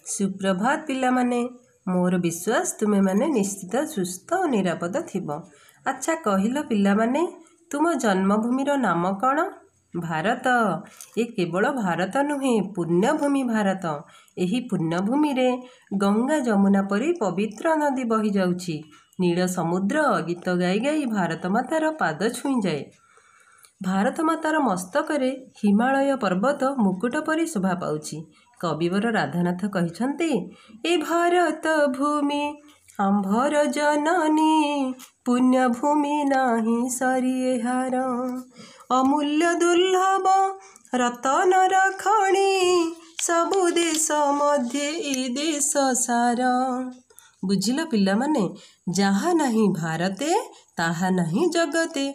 ସୁପ୍ରଭାତ ପିଲାମାନେ। ମୋର ବିଶ୍ୱାସ ତୁମେମାନେ ନିଶ୍ଚିତ ସୁସ୍ଥ ଓ ନିରାପଦ ଥିବ। ଆଚ୍ଛା କହିଲ ପିଲାମାନେ, ତୁମ ଜନ୍ମଭୂମିର ନାମ କ'ଣ? ଭାରତ। ଏ କେବଳ ଭାରତ ନୁହେଁ, ପୁଣ୍ୟଭୂମି ଭାରତ। ଏହି ପୁଣ୍ୟଭୂମିରେ ଗଙ୍ଗା ଯମୁନା ପରି ପବିତ୍ର ନଦୀ ବହିଯାଉଛି। ନୀଳ ସମୁଦ୍ର ଗୀତ ଗାଇ ଗାଇ ଭାରତମାତାର ପାଦ ଛୁଇଁଯାଏ। ଭାରତମାତାର ମସ୍ତକରେ ହିମାଳୟ ପର୍ବତ ମୁକୁଟ ପରି ଶୋଭା ପାଉଛି। କବିବର ରାଧାନାଥ କହିଛନ୍ତି, ଏ ଭାରତ ଭୂମି ଆମ୍ଭର ଜନନୀ, ପୁଣ୍ୟଭୂମି ନାହିଁ ସରି ଏହାର। ଅମୂଲ୍ୟ ଦୁର୍ଲଭ ରତନର ଖଣି, ସବୁ ଦେଶ ମଧ୍ୟେ ଏ ଦେଶ ସାର। ବୁଝିଲ ପିଲାମାନେ, ଯାହା ନାହିଁ ଭାରତେ ତାହା ନାହିଁ ଜଗତେ।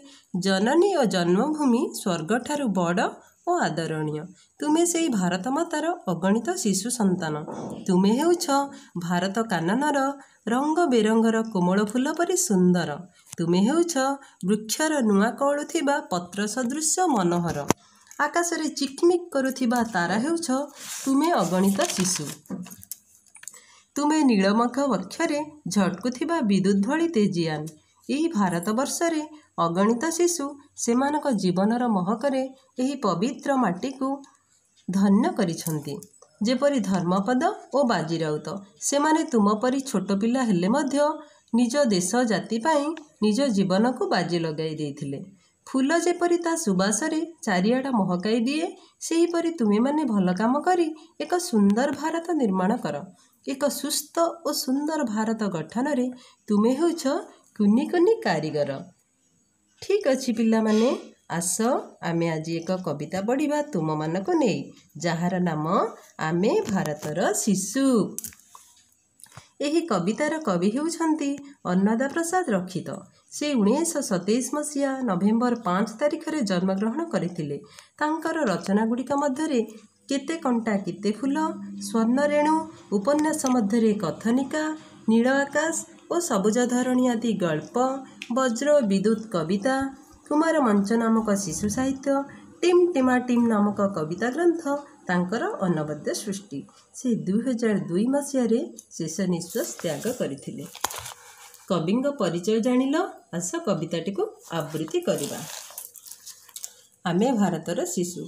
ଜନନୀ ଓ ଜନ୍ମଭୂମି ସ୍ୱର୍ଗଠାରୁ ବଡ଼ ଓ ଆଦରଣୀୟ। ତୁମେ ସେଇ ଭାରତମାତାର ଅଗଣିତ ଶିଶୁ ସନ୍ତାନ। ତୁମେ ହେଉଛ ଭାରତ କାନନର ରଙ୍ଗ ବେରଙ୍ଗର କୋମଳ ଫୁଲ ପରି ସୁନ୍ଦର। ତୁମେ ହେଉଛ ବୃକ୍ଷର ନୂଆ କଅଁଳୁଥିବା ପତ୍ର ସଦୃଶ ମନୋହର। ଆକାଶରେ ଚିକ୍ମିକ୍ କରୁଥିବା ତାରା ହେଉଛ ତୁମେ ଅଗଣିତ ଶିଶୁ। ତୁମେ ନୀଳମେଘ ବକ୍ଷରେ ଝଟକୁଥିବା ବିଦ୍ୟୁତ୍ ଭଳି ତେଜୀୟାନ। ଏହି ଭାରତବର୍ଷରେ ଅଗଣିତ ଶିଶୁ ସେମାନଙ୍କ ଜୀବନର ମହକରେ ଏହି ପବିତ୍ର ମାଟିକୁ ଧନ୍ୟ କରିଛନ୍ତି। ଯେପରି ଧର୍ମପଦ ଓ ବାଜି ରାଉତ। ସେମାନେ ତୁମ ପରି ଛୋଟ ପିଲା ହେଲେ ମଧ୍ୟ ନିଜ ଦେଶ ଜାତି ପାଇଁ ନିଜ ଜୀବନକୁ ବାଜି ଲଗାଇ ଦେଇଥିଲେ। ଫୁଲ ଯେପରି ତା ସୁବାସରେ ଚାରିଆଡ଼ ମହକାଇ ଦିଏ, ସେହିପରି ତୁମେମାନେ ଭଲ କାମ କରି ଏକ ସୁନ୍ଦର ଭାରତ ନିର୍ମାଣ କର। ଏକ ସୁସ୍ଥ ଓ ସୁନ୍ଦର ଭାରତ ଗଠନରେ ତୁମେ ହେଉଛ କୁନି କୁନି କାରିଗର। ଠିକ୍ ଅଛି ପିଲାମାନେ, ଆସ ଆମେ ଆଜି ଏକ କବିତା ପଢ଼ିବା ତୁମମାନଙ୍କୁ ନେଇ, ଯାହାର ନାମ ଆମେ ଭାରତର ଶିଶୁ। ଏହି କବିତାର କବି ହେଉଛନ୍ତି ଅନ୍ନଦା ପ୍ରସାଦ ରକ୍ଷିତ। ସେ 1927 ମସିହା ନଭେମ୍ବର 5 ତାରିଖରେ ଜନ୍ମଗ୍ରହଣ କରିଥିଲେ। ତାଙ୍କର ରଚନା ଗୁଡ଼ିକ ମଧ୍ୟରେ କେତେ କଣ୍ଟା କେତେ ଫୁଲ, ସ୍ୱର୍ଣ୍ଣରେଣୁ, ଉପନ୍ୟାସ ମଧ୍ୟରେ କଥନିକା, ନୀଳ ଆକାଶ ଓ ସବୁଜ ଧରଣୀ ଆଦି ଗଳ୍ପ, ବଜ୍ର ବିଦ୍ୟୁତ୍ କବିତା, କୁମାର ମଞ୍ଚ ନାମକ ଶିଶୁ ସାହିତ୍ୟ, ଟିମ୍ ଟିମା ଟିମ୍ ନାମକ କବିତା ଗ୍ରନ୍ଥ ତାଙ୍କର ଅନବଦ୍ୟ ସୃଷ୍ଟି। ସେ 2002 ମସିହାରେ ଶେଷ ନିଶ୍ୱାସ ତ୍ୟାଗ କରିଥିଲେ। କବିଙ୍କ ପରିଚୟ ଜାଣିଲ, ଆସ କବିତାଟିକୁ ଆବୃତ୍ତି କରିବା। ଆମେ ଭାରତର ଶିଶୁ।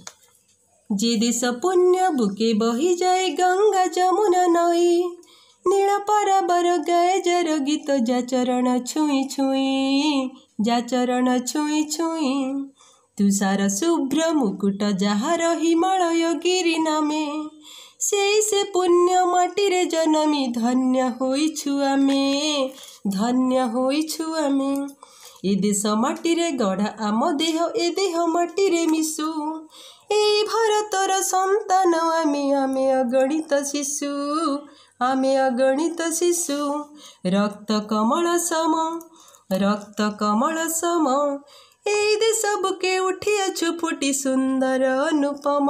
ଯେ ଦେଶ ପୁଣ୍ୟ ବୁକେ ବହିଯାଏ ଗଙ୍ଗା ଯମୁନା ନଈ, ନୀଳ ପରବର ଗାଏ ଯାର ଗୀତ ଯା ଚରଣ ଛୁଇଁ ଛୁଇଁ, ଯା ଚରଣ ଛୁଇଁ ଛୁଇଁ। ତୁଷାର ଶୁଭ୍ର ମୁକୁଟ ଯାହାର ହିମାଳୟ ଗିରି ନାମେ, ସେଇ ସେ ପୁଣ୍ୟ ମାଟିରେ ଜନମି ଧନ୍ୟ ହୋଇଛୁ ଆମେ, ଧନ୍ୟ ହୋଇଛୁ ଆମେ। ଏ ଦେଶ ମାଟିରେ ଗଢ଼ା ଆମ ଦେହ, ଏ ଦେହ ମାଟିରେ ମିଶୁ। ଏଇ ଭାରତର ସନ୍ତାନ ଆମେ, ଆମେ ଅଗଣିତ ଶିଶୁ, ଆମେ ଅଗଣିତ ଶିଶୁ। ରକ୍ତ କମଳ ସମ, ରକ୍ତ କମଳ ସମ, ଏଇ ଦେଶ ବୁକେ ଉଠିଅଛୁ ଫୁଟି ସୁନ୍ଦର ଅନୁପମ,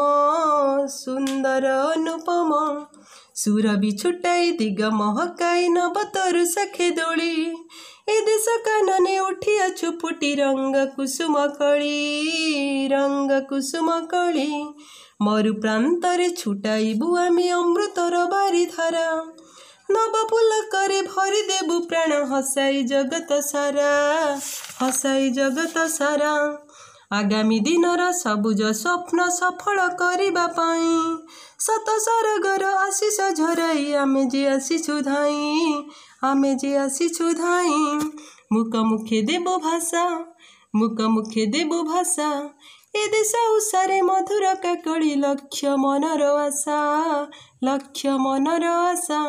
ସୁନ୍ଦର ଅନୁପମ। ସୁରଭି ଛୁଟାଇ ଦିଗ ମହକାଇ ନବତରୁ ଶାଖେ ଦୋଳି, ଏ ଦେଶ କାନନେ ଉଠିଅଛୁ ଫୁଟି ରଙ୍ଗ କୁସୁମ କଳି, ରଙ୍ଗ କୁସୁମ କଳି। ମରୁ ପ୍ରାନ୍ତରେ ଛୁଟାଇବୁ ଆମେ ଅମୃତର ବାରିଧାରା, ନବ ପୁଲକରେ ଭରିଦେବୁ ପ୍ରାଣ ହସାଇ ଜଗତ ସାରା, ହସାଇ ଜଗତ ସାରା। ଆଗାମୀ ଦିନର ସବୁଜ ସ୍ୱପ୍ନ ସଫଳ କରିବା ପାଇଁ ସତ ସରଗର ଆଶିଷ ଝରାଇ ଆମେ ଯେ ଆସିଛୁ ଧାଇଁ, ଆମେ ଯେ ଆସିଛୁ ଧାଇଁ। ମୁକ ମୁଖେ ଦେବୁ ଭାଷା, ମୁକ ମୁଖେ ଦେବୁ ଭାଷା, ଏ ଦେଶ ଉଷାରେ ମଧୁର କାକଳି ଲକ୍ଷ୍ୟ ମନର ଆଶା, ଲକ୍ଷ୍ୟ ମନର ଆଶା।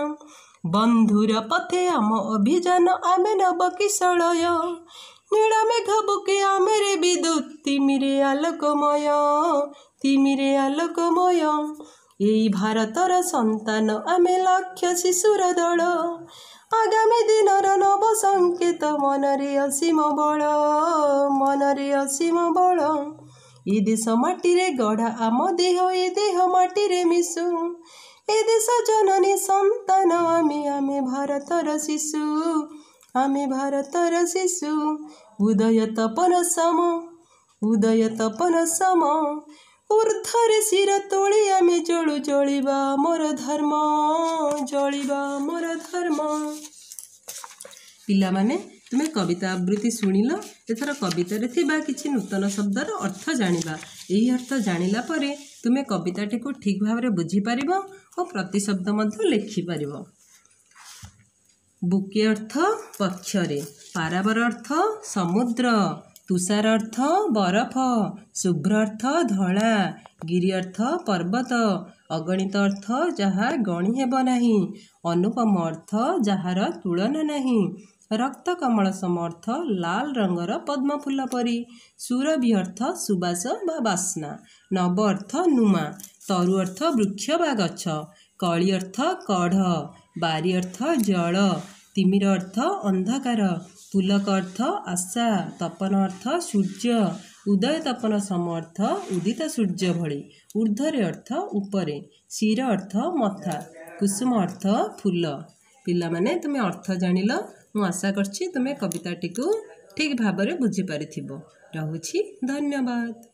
ବନ୍ଧୁର ପଥେ ଆମ ଅଭିଯାନ ଆମେ ନବ କିଶଳୟ, ନୀଳ ମେଘ ବୁକେ ଆମେରେ ବିଦ୍ୟୁତ୍ ତିମିରେ ଆଲୋକମୟ, ତିମିରେ ଆଲୋକମୟ। ଏଇ ଭାରତର ସନ୍ତାନ ଆମେ ଲକ୍ଷ୍ୟ ଶିଶୁର ଦଳ, ଆଗାମୀ ଦିନର ନବ ସଂକେତ ମନରେ ଅସୀମ ବଳ, ମନରେ ଅସୀମ ବଳ। ଏ ଦେଶ ମାଟିରେ ଗଢ଼ା ଆମ ଦେହ, ଏ ଦେହ ମାଟିରେ ମିଶୁ। ଏ ଦେଶ ଜନନୀ ସନ୍ତାନ ଆମେ, ଆମେ ଭାରତର ଶିଶୁ, ଆମେ ଭାରତର ଶିଶୁ। ଉଦୟ ତପନ ସମ, ଉଦୟ ତପନ ସମ, ଉର୍ଦ୍ଧ୍ୱରେ ଶିର ତୋଳି ଆମେ ଜଳୁ, ଜଳିବା ମୋର ଧର୍ମ, ଜଳିବା ମୋର ଧର୍ମ। ପିଲାମାନେ, ତୁମେ କବିତା ଆବୃତ୍ତି ଶୁଣିଲ। ଏଥର କବିତାରେ ଥିବା କିଛି ନୂତନ ଶବ୍ଦର ଅର୍ଥ ଜାଣିବା। ଏହି ଅର୍ଥ ଜାଣିଲା ପରେ ତୁମେ କବିତାଟିକୁ ଠିକ୍ ଭାବରେ ବୁଝିପାରିବ ଓ ପ୍ରତିଶବ୍ଦ ମଧ୍ୟ ଲେଖିପାରିବ। ବୁକେ ଅର୍ଥ ପକ୍ଷରେ, ପାରାବର ଅର୍ଥ ସମୁଦ୍ର, ତୁଷାର ଅର୍ଥ ବରଫ, ଶୁଭ୍ର ଅର୍ଥ ଧଳା, ଗିରି ଅର୍ଥ ପର୍ବତ, ଅଗଣିତ ଅର୍ଥ ଯାହା ଗଣି ହେବ ନାହିଁ, ଅନୁପମ ଅର୍ଥ ଯାହାର ତୁଳନା ନାହିଁ, ରକ୍ତ କମଳ ସମ ଅର୍ଥ ଲାଲ ରଙ୍ଗର ପଦ୍ମଫୁଲ ପରି, ସୁରଭି ଅର୍ଥ ସୁବାସ ବା ବାସ୍ନା, ନବ ଅର୍ଥ ନୂଆ, ତରୁ ଅର୍ଥ ବୃକ୍ଷ ବା ଗଛ, କଳି ଅର୍ଥ କଢ଼, ବାରି ଅର୍ଥ ଜଳ, ତିମିର ଅର୍ଥ ଅନ୍ଧକାର, ପୁଲକ ଅର୍ଥ ଆଶା, ତପନ ଅର୍ଥ ସୂର୍ଯ୍ୟ, ଉଦୟ ତପନ ସମ ଅର୍ଥ ଉଦିତ ସୂର୍ଯ୍ୟ ଭଳି, ଉର୍ଦ୍ଧ୍ୱରେ ଅର୍ଥ ଉପରେ, ଶିର ଅର୍ଥ ମଥା, କୁସୁମ ଅର୍ଥ ଫୁଲ। ପିଲାମାନେ, ତୁମେ ଅର୍ଥ ଜାଣିଲ। ମୁଁ ଆଶା କରୁଛି ତୁମେ କବିତାଟିକୁ ଠିକ୍ ଭାବରେ ବୁଝିପାରିଥିବ। ରହୁଛି, ଧନ୍ୟବାଦ।